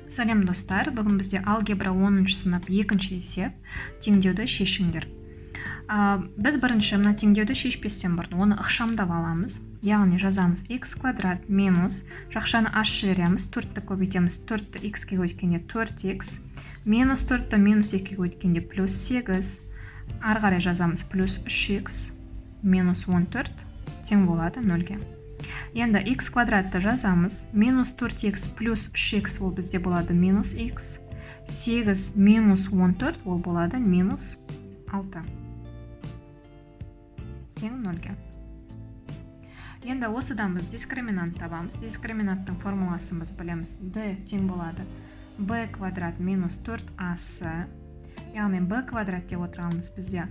Сәлем, достар! Бүгін бізде алгебра 10 сынып, екінші есеп, теңдеуді шешіңдер. Біз бірінші мына теңдеуді шешпестен бұрын оны ықшамдап аламыз, яғни жазамыз: x квадрат минус, жақшаны ашып жібереміз, төртті көбейтеміз, төртті x-ке көбейткенде 4x, минус төртті минус екіге көбейткенде плюс сегіз, ары қарай жазамыз: плюс 3x минус 14 тең болады нөлге. Енді x квадратты жазамыз, минус 4x плюс 3x ол бізде болады минус x, 8 минус 14 ол болады минус 6 тең нөлге. Енді осыдан біз дискриминант табамыз. Дискриминанттың формуласын біз білеміз: d тең болады b квадрат минус 4ac. Яғни b квадрат деп отырғанымыз бізде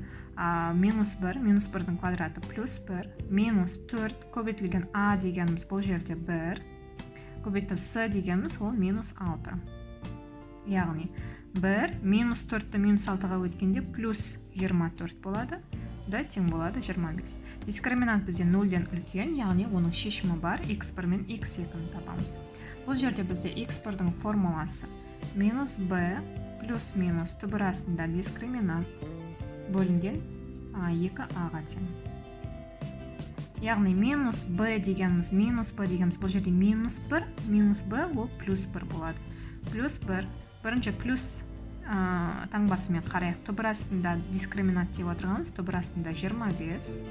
минус 1, минус 1-дің квадраты плюс 1, минус 4 көбейтілген а дегеніміз бұл жерде 1, көбейтіп с дегеніміз ол минус 6. Яғни 1 минус 4-ті минус 6-ға өткенде плюс 24 болады да, тең болады 25. Дискриминант бізде нөлден үлкен, яғни оның шешімі бар. x1 мен x2-ні табамыз. Бұл жерде бізде x1-дің формуласы минус b плюс минус түбір астында дискриминант бөлінген 2а-ға тең. Яғни минус b дегеніміз, минус b дегеніміз бұл жерде минус 1, минус b ол плюс 1 болады. Плюс 1. Бірінші плюс таңбасымен қарайық. Түбір астында дискриминант деп отырғанымыз түбір астында 25,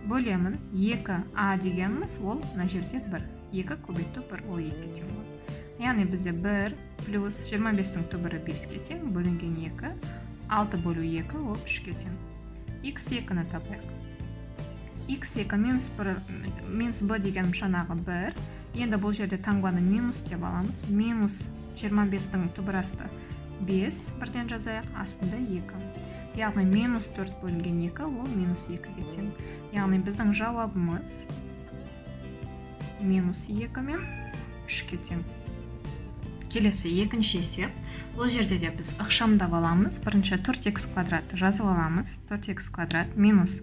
бөлемін 2, а дегеніміз ол мына жерде 1, 2 көбейту 1 ол 2-ге тең болады. Яғни бізде 1 плюс 25-тің түбірі 5-ке тең, бөлінген 2, 6 бөлу 2 ол 3-ке тең. X 2-ні табайық. X 2 минус 1, минус b дегенім жаңағы 1. Енді бұл жерде таңбаны минус деп аламыз. Минус 25-тің түбір асты 5, бірден жазайық, астында 2. Яғни минус 4 бөлінген 2 ол минус 2-ге тең. Яғни біздің жауабымыз минус 2 мен 3-ке тең. Келесі екінші есеп. Бұл жерде де біз ықшамдап аламыз. Бірінші 4x квадратты жазып аламыз. 4x квадрат минус,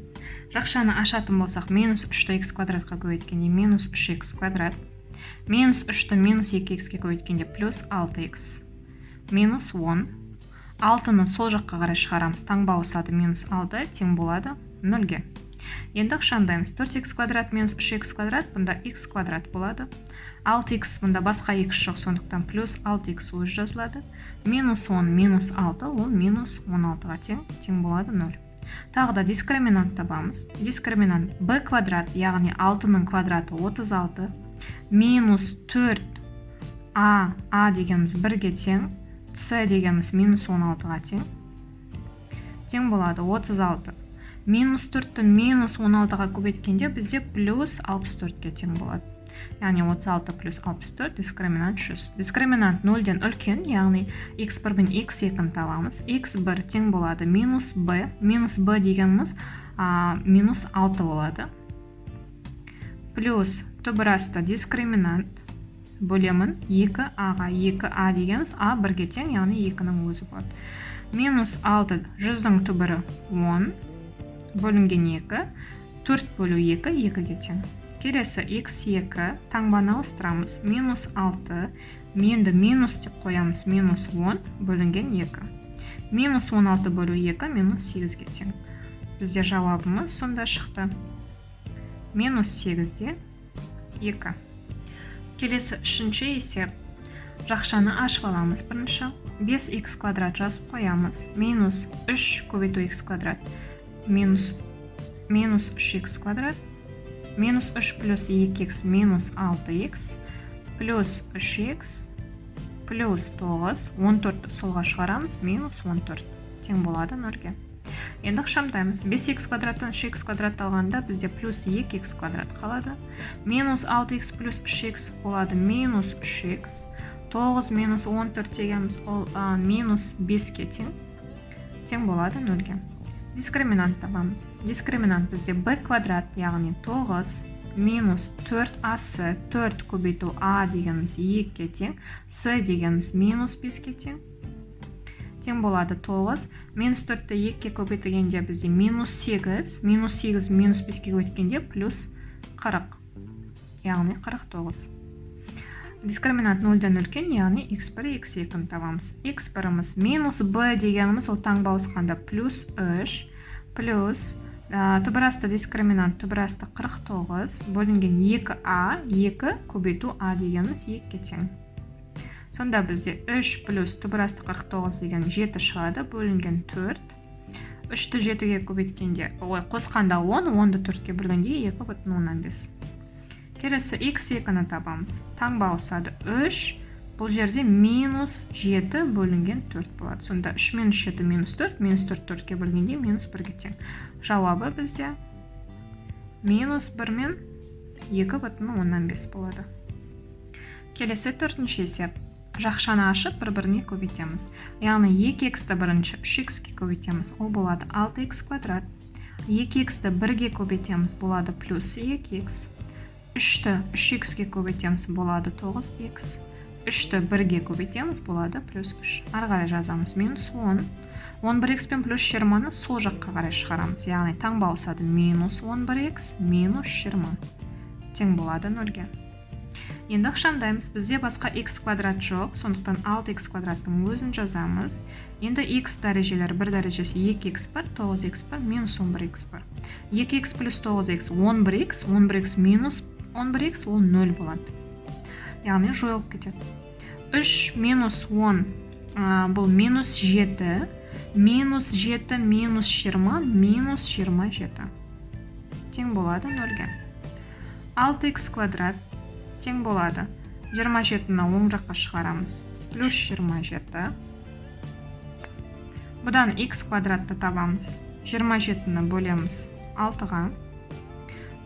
жақшаны ашатын болсақ, минус 3-ті x квадратқа көбейткенде минус 3x квадрат, минус 3-ті минус 2x-ке көбейткенде плюс 6x, минус 10, 6-ны сол жаққа қарай шығарамыз, таңба ауысады, минус 6 тең болады нөлге. Енді ықшамдаймыз. 4x квадрат минус 3x квадрат, бұнда x квадрат болады. 6x, бұнда басқа x жоқ, сондықтан плюс 6x өзі жазылады. Минус 10 минус 6 ол минус 16-ға тең, тең болады 0. Тағы да дискриминант табамыз. Дискриминант b квадрат, яғни 6-ның квадраты 36, минус 4 а, а дегеніміз 1-ге тең, с дегеніміз минус 16-ға тең, тең болады 36 минус 4-ті минус 16-ға көбейткенде бізде плюс 64-ке тең болады. Яғни 36 плюс 64, дискриминант 100. Дискриминант нөлден үлкен, яғни x1 мен x2-ні табамыз. x1 тең болады минус b, минус b дегеніміз минус 6 болады, плюс түбір асты дискриминант бөлемін 2а-ға. 2а дегеніміз а бірге тең, яғни 2-нің өзі болады. Минус 6, жүздің түбірі 10, бөлінген 2, 4 бөлу 2 2-ге тең. Келесі x2, таңбаны ауыстырамыз, минус 6, енді минус деп қоямыз, минус 10 бөлінген 2, минус 16 бөлу 2 минус 8-ге тең. Бізде жауабымыз сонда шықты минус 8-де 2. Келесі үшінші есеп. Жақшаны ашып аламыз. Бірінші 5x квадрат жазып қоямыз, минус 3 көбейту x квадрат минус 3x квадрат, минус 3 плюс 2x минус 6x, плюс 3x плюс 9, 14 солға шығарамыз, минус 14 тең болады нөлге. Енді ықшамдаймыз. 5x квадраттан 3x квадратты алғанда бізде плюс 2x квадрат қалады. Минус 6x плюс 3x болады минус 3x. 9 минус 14 дегеніміз ол минус 5-ке тең, тең болады нөлге. Дискриминант табамыз. Дискриминант бізде b квадрат, яғни 9, минус 4ac, 4 көбейту а дегеніміз 2-ге тең, с дегеніміз минус 5-ке тең, тең болады 9 минус 4-ті 2-ге көбейтігенде бізде минус 8, минус 8 минус 5-ке көбейткенде плюс 40, яғни 49. Дискриминант 0-ден үлкен, яғни x1, x2-ні табамыз. x1-іміз минус b дегеніміз, ол таңба ауысқанда плюс 3, плюс түбір асты дискриминант түбір асты 49 бөлінген 2а, 2 көбейту а дегеніміз 2-ге тең. Сонда бізде 3 плюс түбір асты 49 деген 7 шығады, бөлінген 4. 3-ті 7-ге көбейткенде, ой, қосқанда 10, 10-ды 4-ке бөлгенде 2,5. Келесі x2-ні табамыз. Таңба ауысады, 3, бұл жерде минус 7 бөлінген 4 болады. Сонда 3 минус 7 минус 4, минус 4 4-ке бөлгенде минус 1-ге тең. Жауабы бізде минус 1 мен 2,5 болады. Келесі төртінші есеп. Жақшаны ашып, бір-біріне көбейтеміз. Яғни 2х-ті бірінші 3х-ке көбейтеміз. Ол болады 6х квадрат. 2х-ті 1-ге көбейтеміз, болады плюс 2х. 3-ті 3х-ке көбейтеміз, болады 9х. 3-ті 1-ге көбейтеміз, болады плюс 3. Ары қарай жазамыз минус 10. 11х пен плюс 20-ны сол жаққа қарай шығарамыз. Яғни таңба ауысады, минус 11х минус 20 тең болады 0-ге. Енді ықшамдаймыз. Бізде басқа х квадрат жоқ, сондықтан 6х квадраттың өзін жазамыз. Енді х дәрежелері: бір дәрежесі 2х бар, 9х бар, минус 11х бар. 2х плюс 9х 11х, 11х минус 11х ол 0 болады. Яғни жойылып кетеді. 3 минус 10 бұл минус 7, минус 7 минус 20 минус 27 тең болады 0-ге. 6х квадрат тең болады 27-ні оң жаққа шығарамыз, плюс 27. Бұдан х квадратты табамыз. 27-ні бөлеміз 6-ға,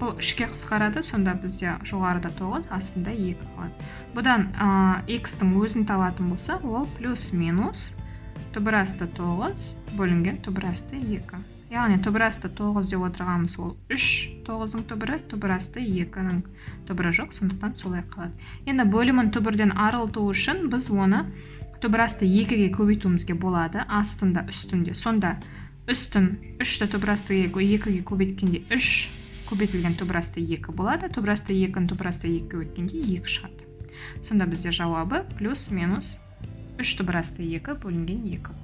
бұл 3-ке қысқарады. Сонда бізде жоғарыда 9, астында 2 қалады. Бұдан х-тің өзін табатын болсақ, ол плюс минус түбір асты 9 бөлінген түбір асты 2. Яғни түбір асты 9 деп отырғанымыз ол 3, 9-ның түбірі, түбір асты 2-нің түбірі жоқ, сондықтан солай қалады. Енді бөлімін түбірден арылту үшін біз оны түбір асты 2-ге көбейтуімізге болады, астында, үстінде. Сонда үстін, 3-ті түбір асты 2-ге көбейткенде 3 көбейтілген түбір асты 2 болады. Түбір асты 2-ні түбір асты 2 көбейткенде 2 шығады. Сонда бізде жауабы плюс минус 3 түбір асты 2 бөлінген 2 болады.